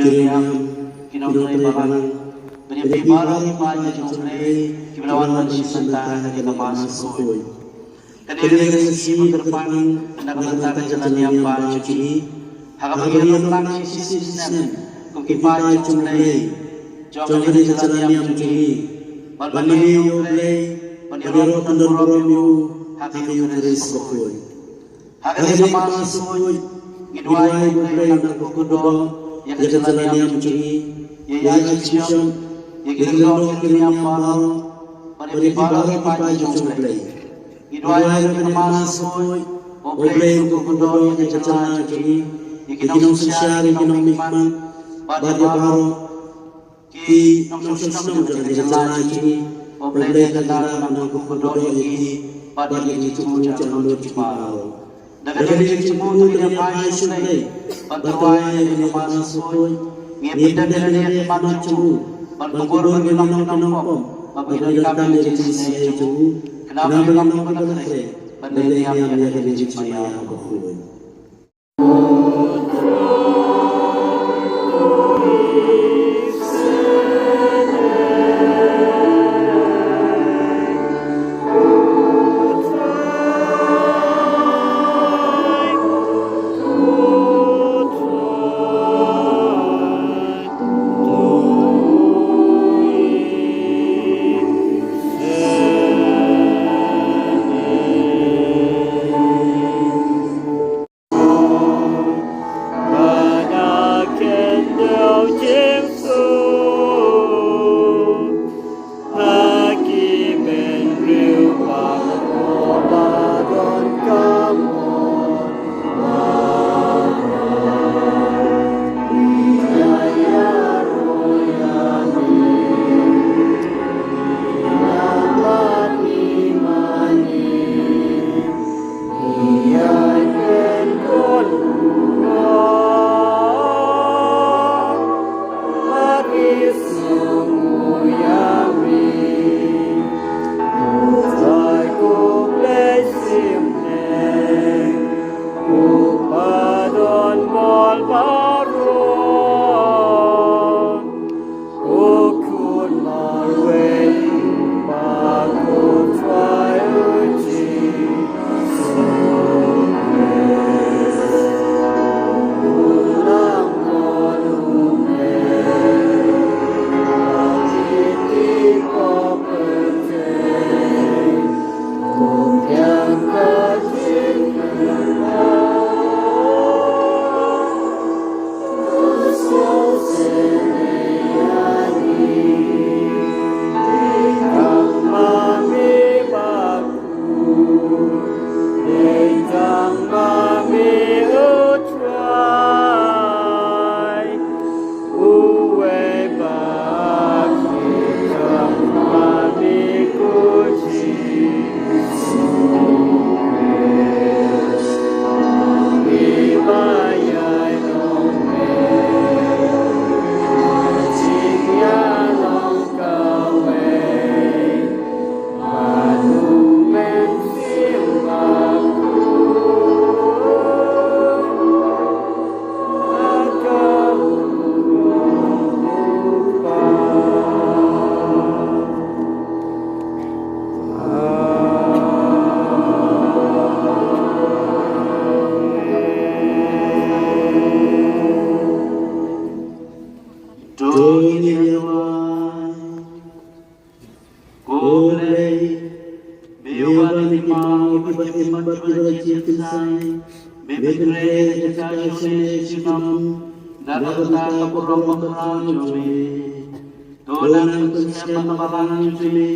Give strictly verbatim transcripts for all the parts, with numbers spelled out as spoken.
Ki nongtrei balang, bad ïa phi baroh ki paid jong U Blei kiba la wan ban shim bynta ha kane ka Mass bakhuid. Kane ka dei ka sngi ba kyrpang na ka bynta ka jingïalam ba jong ngi, ha kaba ngi ïalong lang shi shisnem kum ki paid jong U Blei jong kane ka jingïalam jong ngi, ban maïa ïa U Blei, ban ïaroh ban don burom ïa U ha ka Eukharist bakhuid. Ha kane ka Mass bakhuid, ngi duwai ïa U Blei un nang kyrkhu kyrdoh ïa ka jingïalam jong ngi, ïa i Archbishop, ïa ki lyngdoh ki lyngniam baroh, bad ïa phi baroh ki paid jong U Blei. Ngi duwai ha kane ka Mass bakhuid ba U Blei un kyrkhu kyrdoh ïa ka jingïalam jong ngi, ïa ki nongsynshar, ïa ki nongmihkhmat, bad ïa baroh ki nongshong shnong jong ka jylla jong ngi, U Blei Kynrad un nang kyrkhu kyrdoh ïa ki bad ïa ki jingthmu jong ki baroh. Da kane ka jingthmu, da kane ka jingïaphai sha U Blei, bad tawai ïa kane ka Mass bakhuid, ngi pyndem ïa kane ka khmat jong U, ban kubur ïa ki nongpop, bad ban ïadonkam ïa ka jingisynei jong U, khnang ba ngin long kiba la khreh ban leh niam ïa kane ka jingmaya bakhuid. To ngin ïa duwai. Ko Blei, me wan ïa ki maw kiba im bad kiba la jia kynsai, me pynkhreh ïa ka jaka shaniah shitom na ka bynta ka burom bakhraw jong me. To nang pynskhem ha ka balang jong me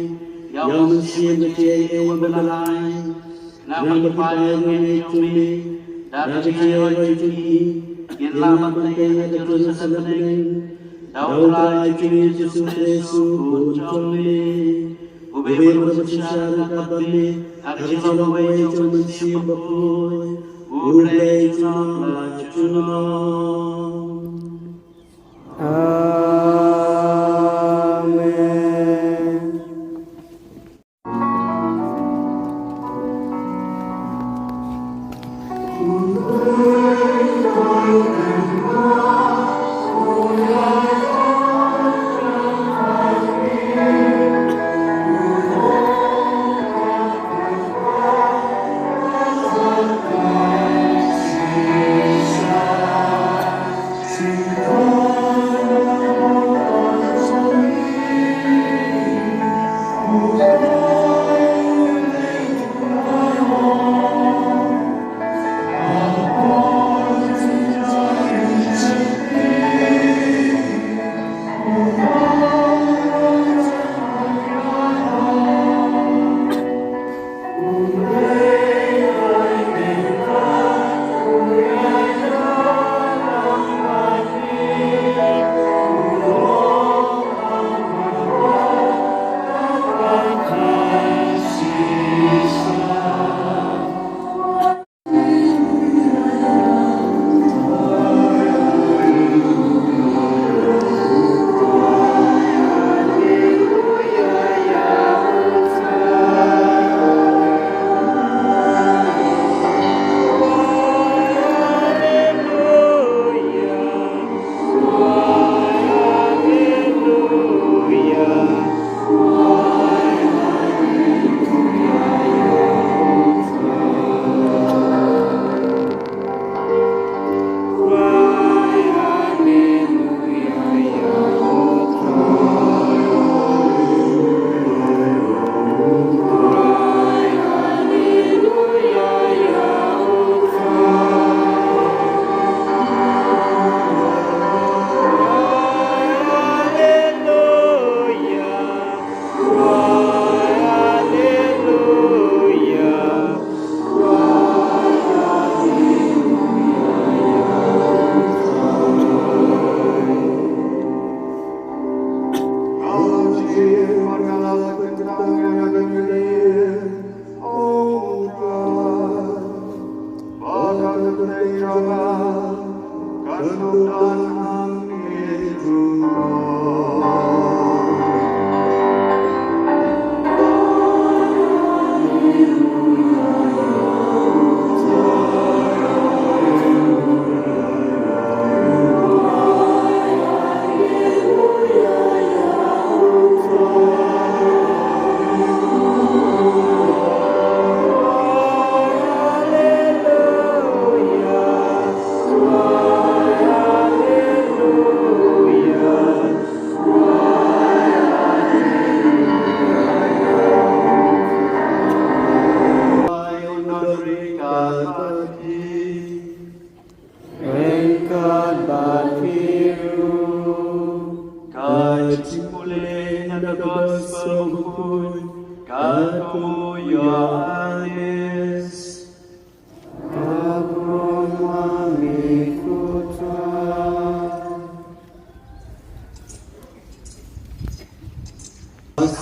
ïa u Mynsiem ka jingaiei uba la ai. Nang ba ki paid jong me, da ka jingïaroh jong ki, kin lah ban tei ha ka Jerusalem bneng, da U Trai jong ngi U Jisu Khrist u Khun jong me, uba ïa bad synshar ryngkat bad me ha ka jinglong kawei jong U Mynsiem Bakhuid, U Blei junom la junom. Amen.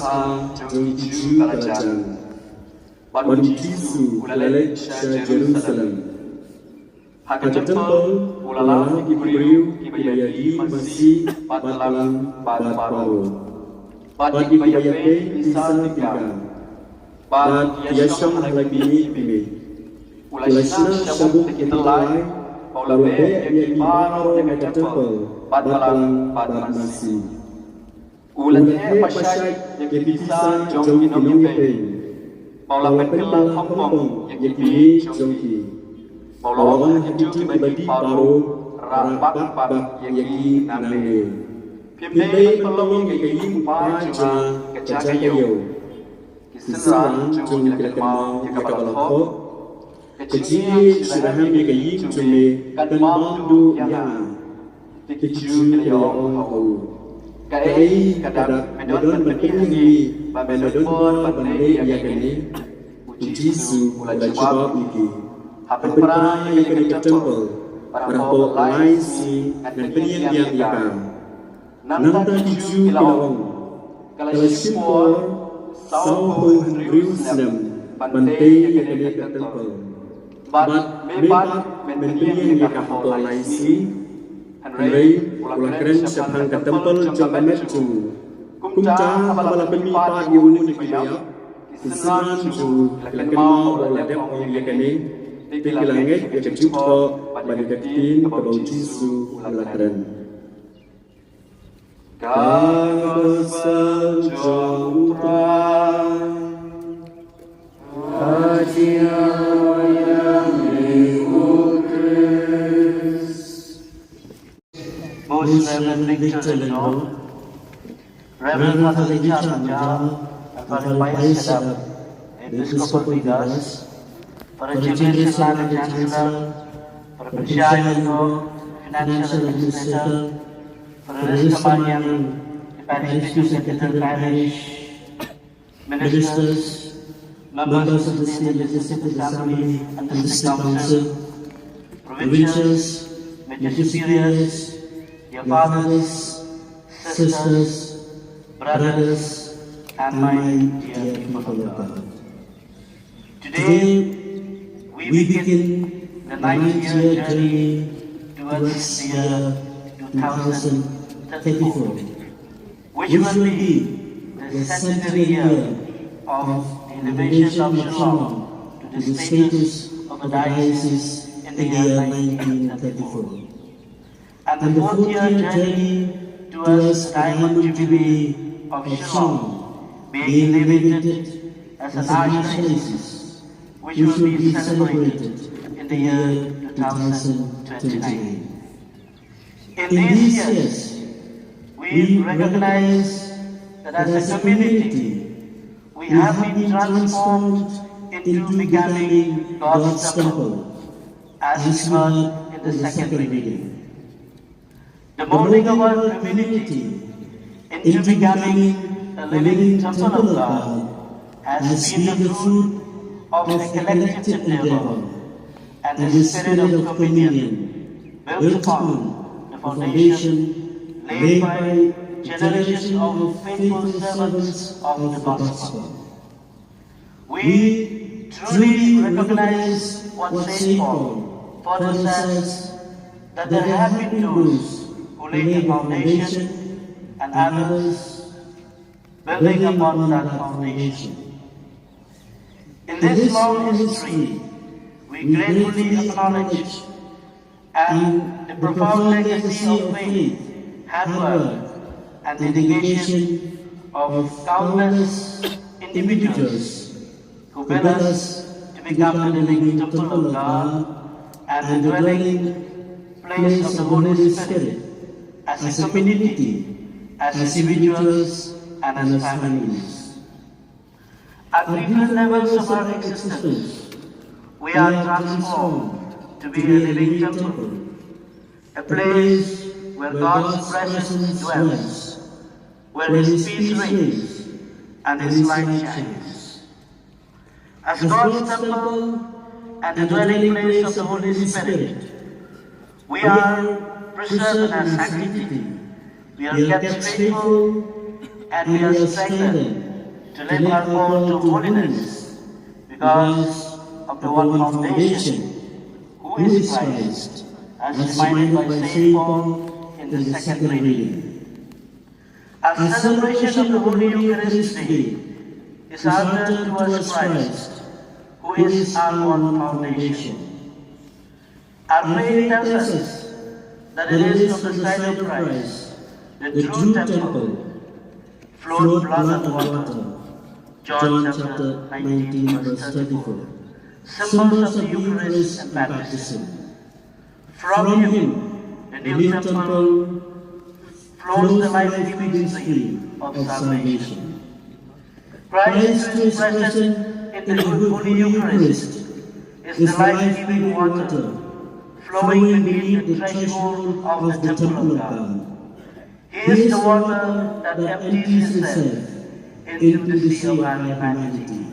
Kha jong ki Jiw ka la jan, bad u Jisu u la leit sha Jerusalem. Ha ka templ u la lap ïa ki briew kiba ïa ïohi masi bad balang bad baroh, bad kiba ïa pei pisa tyngka, bad ïa shong ha la ki miej ki miej. U la shna sharum da ki tyllai, bad u la beh ïa ki baroh na ka templ, bad balang bad masi. U la theh pashait ïa ki pisa jong ki nongïateng, bad u la pynkylla hongkong ïa ki byiei jong ki, bad u la ong ha kito kiba dih baroh, rah bak bak ïa ki nangne. Phim dei ban pynlong ïa ka ïing u kpa jong nga ka jaka ïew. Ki synran jong ngi ki la kynmaw ïa kaba la thoh: Ka jingïeit shu rhem ïa ka ïing jong me kan bam duh ïa nga. Te ki Jiw ki la ïa ong ha u: Kaei ka dak me don ban pynïeng ïa ngi ba me don bor ban leh ïa kane? U Jisu u la jubab ïa ki: Ha pynpra ïa kane ka templ, bad hapoh lai sngi ngan pynïeng biang ïa ka. Nangta ki Jiw ki la ong: Ka la shim por saw phew hynriew snem ban tei ïa kane ka templ, bad me pat men pynïeng ïa ka hapoh lai sngi? Hynrei u la kren shaphang ka templ jong ka met jong u. Kumta haba la pynmih pat ïa u na kiba ïap, ki synran jong u ki la kynmaw ba u la dep ong ïa kane, te ki la ngeit ïa ka jingthoh bad ïa ka ktien kaba u Jisu u la kren. Ka Gospel jong u Trai. Ka jingïaroh ïa me ko Khrist. Most Reverend Victor Lyngdoh, Reverend Father Richard Manjal, and Father Pius Shadap, Episcopal Leaders, Father James Sangha, Chancellor, Father Pynshai Lyngdoh, Financial Administrator, Father Esther Maniang, the Parish Deacon, Cathedral Parish, Ministers, members of the State Legislative Assembly and District Council, provincials, major superiors, dear fathers, sisters, brothers, and my dear people of God. Today, we begin the ninth year journey towards the year two thousand thirty-four, which will be the centenary year of the elevation of Shillong to the status of a diocese in the year nineteen thirty-four. And the fourth year journey towards the Diamond Jubilee of Shillong being elevated as an archdiocese, which will be celebrated in the year two thousand twenty-nine. In these years, we recognize that as a community, we have been transformed into becoming God's temple, as we heard in the second reading. The molding of our community into becoming a living temple of God has been the fruit of a collective endeavor and the spirit of communion built upon the foundation laid by a generation of faithful servants of the gospel. We truly recognize what Saint Paul Further says that there have been those who laid the foundation and others building upon that foundation. In this long history, we gratefully acknowledge and the profound legacy of faith, hard work, and dedication of countless individuals who built us to become the living temple of God and the dwelling place of the Holy Spirit as a community, as individuals, and as families. At different levels of our existence, we are transformed to be a living temple, a place where God's presence dwells, where His peace reigns, and His light shines. As God's temple and the dwelling place of the Holy Spirit, we are preserved in our sanctity. We are kept faithful and we are strengthened to live our call to holiness because of the one foundation, who is Christ, as reminded by Saint Paul in the second reading. Our celebration of the Holy Eucharist today is our turn towards Christ, who is our one foundation. Our faith tells us that it is from the side of Christ, the true temple, flowed blood and water. John chapter nineteen, verse thirty-four. Symbols of the Eucharist and baptism. From Him, the new temple, flows the life-giving stream of salvation. Christ, who is present in the Holy Eucharist, is the life-giving water flowing beneath the threshold of the temple of God. He is the water that empties itself into the sea of our humanity.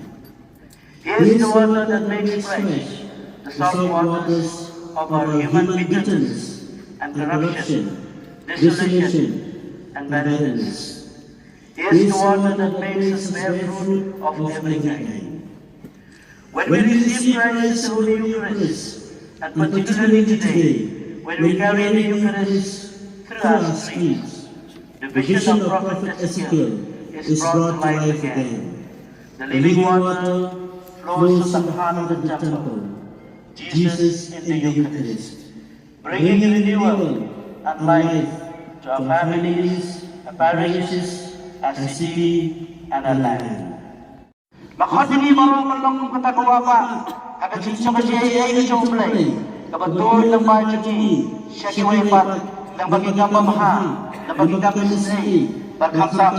He is the water that makes fresh the salt waters of our human bitterness and corruption, dissolution and barrenness. He is the water that makes us bear fruit of every kind. When we receive Christ in the Holy Eucharist, and particularly today, when we carry the Eucharist through our streets, the vision of Prophet Ezekiel is brought to life again. The living water flows from the heart of the temple, Jesus in the Eucharist, bringing renewal and life to our families, our parishes, our city, and our land. Ba khot ïa ngi baroh ban long kum kata ka wahbah ha ka jingshong ka jingaiei ka jong U Blei, kaba tuid lyngba jong ngi sha kiwei pat, lyngba ki kam babha, lyngba ki kam isynei bad khamtam,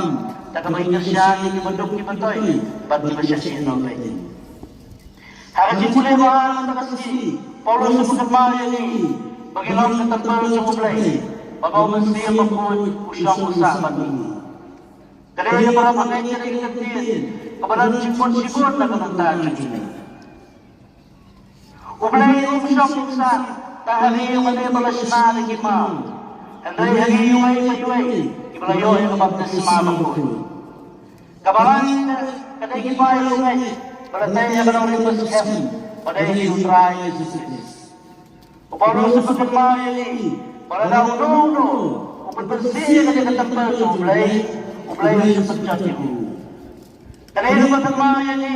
da kaba ngi kyrshan ïa kiba duk kiba toi bad kiba shisha noh beit. Ha ka jingpule ba ha kata ka sngi, Paulus u kynmaw ïa ngi ba ngi long ka templ jong U Blei, ba U Mynsiem Bakhuid u shong u sah bad ngi. Ka dei ka para bangeit ka dei ka ktien kaba don jingmut shibun na ka bynta jong ngi. U Blei um shong um sah tang ha ngi, u Blei ba la shna da ki maw, hynrei ha ngi uwei pa uwei kiba la ïoh ïa ka baptisma bakhuid. Kaba lai ka dei ki paid ïa ngi ba la tei ha ka nongrim ba skhem, ba dei U Trai Jisu Khrist. U Paulus u kynmaw ïa ngi ba lada uno uno u pynpynsih ïa kane ka templ jong U Blei, U Blei u sa pynjot ïa u. Ka dei ruh ka kynmaw ïa ngi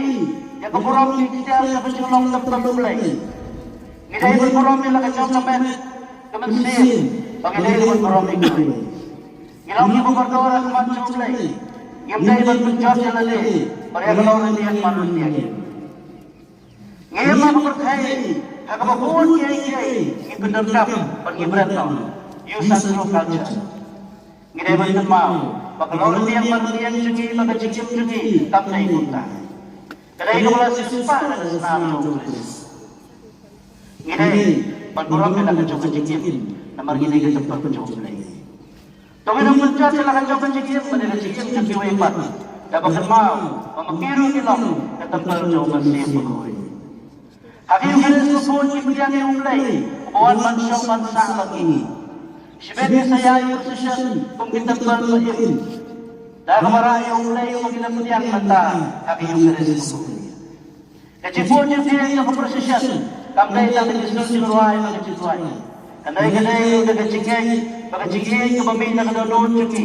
ïa ka burom ikhtiar kaba jinglong templ U Blei. Ngi dei ban burom ïa la ka jong ka met ka mynsiem, ba ngi dei ban burom ïa U Blei. Ngi long kiba kordor ha khmat jong U Blei. Ngim dei ban pynjot ïa lade bad ïa ka longrynieng marwei. Ngim ïa pyrthei ha kaba bun kiei kiei ngi pyndonkam bad ngi bret noh, use and throw culture. Ngi dei ban kynmaw ba ka longrynieng marwei jong ngi, ba ka jingim jong ngi kam dei kumta. Ka dei kaba la siewspah na ka snam jong U Khrist. Ngi dei ban burom ïa la ka jong ka jingim namar ngi dei ka templ jong U Blei. To ngin ym pynjot ïa la ka jong ka jingim bad ïa ka jingim jong kiwei pat, da ba kynmaw ba ma ki ruh ki long ka templ jong U Mynsiem Bakhuid. Ha ka Eucharist bakhuid ngi pdiang ïa U Blei uba wan ban shong ban sah bad ngi. Shibit ngi sa ïaid procession kum ki templ ba im, da kaba rah ïa U Blei uba ngi la pdiang mynta ha ka Eucharist bakhuid. Ka jingphuh jingpdiang jong ka procession Kam dei tang da ki sur jingrwai bad ka jingrwai. Ka dei ka dei da ka jingngeit bad ka jingïeit kaba mih na ka dohnud jong ki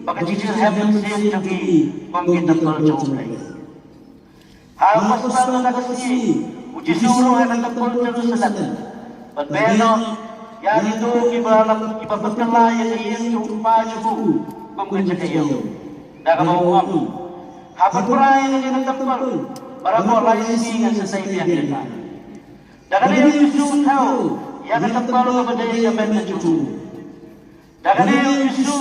bad ka jingjur hep mynsiem jong ki kum ki templ jong U Blei. Ha u Paskha na ka sngi, U Jisu u rung ha ka templ Jerusalem. Bad beh noh ïa kito kiba la, kiba pynkylla ïa ka ïing jong U Kpa jong u kum ka jaka ïew. Da kaba u ong: Ha pynpra ïa kane ka templ, barabor lai sngi ngan sa tei biang ïa ka. Da kane U Jisu u thaw ïa ka templ kaba dei ka met ka jong u. Da kane U Jisu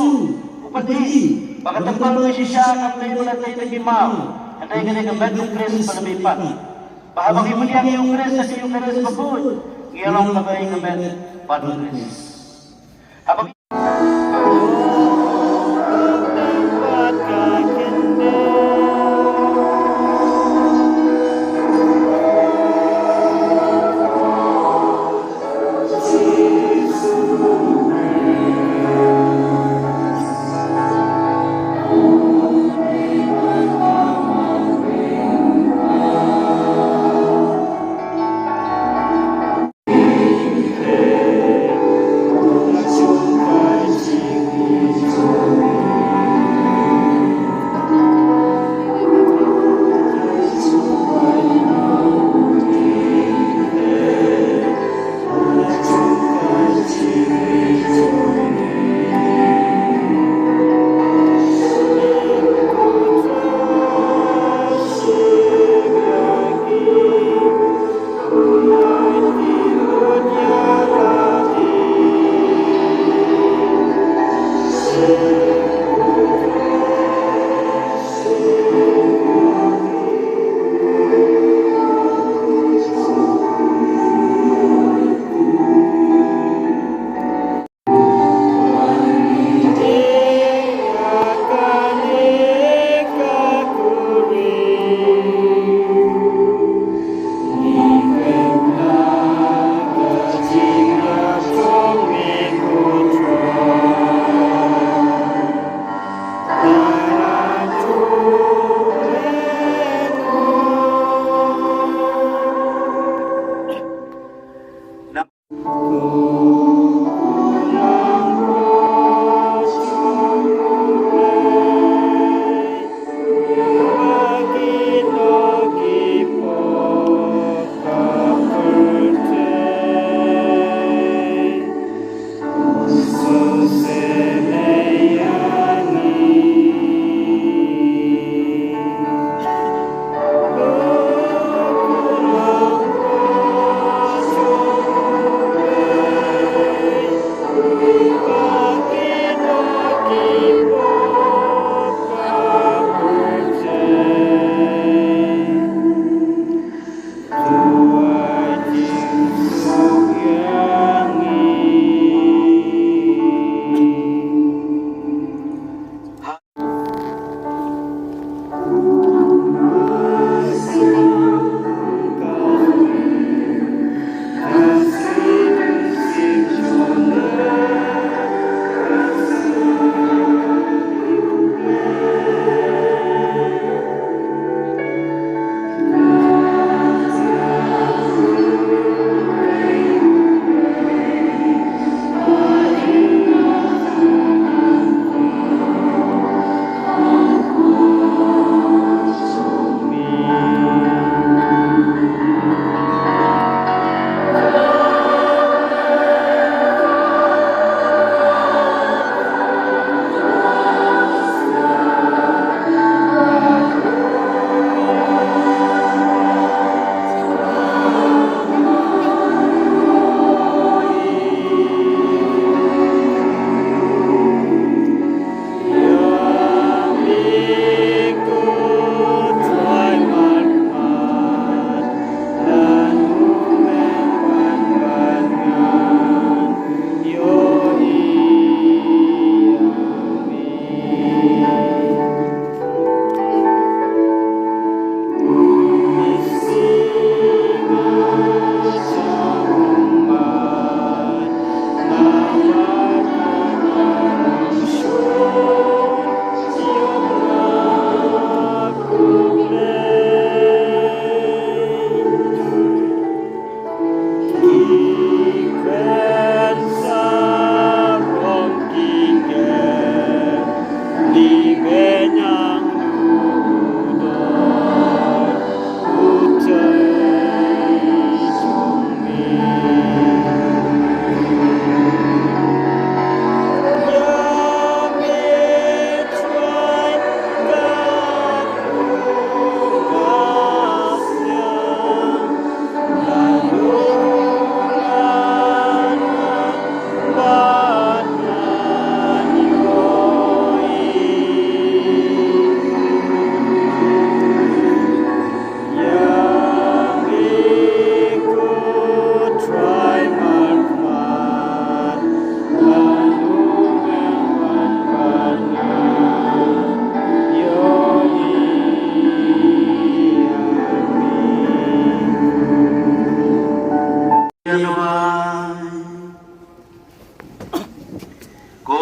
u pyni ba ka templ ka shisha kam dei ba la tei da ki maw, hynrei ka dei ka met U Khrist ba la mihpat. Ba haba ngi pdiang ïa U Khrist ha ka Eukharist bakhuid, ngi ïa long kawei ka met bad U Khrist. Haba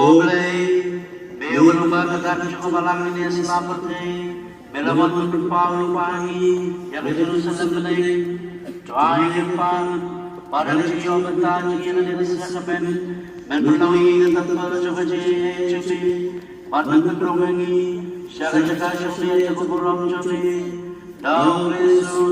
O Blei, me u long ba ka dak jong ka balang ne sla pyrthei, me la wan pynpaw lypa ïa ka Jerusalem bneng. To ai kyrpad ba da ka jingïoh bynta jong ngi ha kane ka sien ka kmen, men pynlong ïa ka templ jong ka jingïeit jong me, bad men pynrung ïa ngi sha ka jaka shongkutkam jong ka burom jong me. Da U Khrist U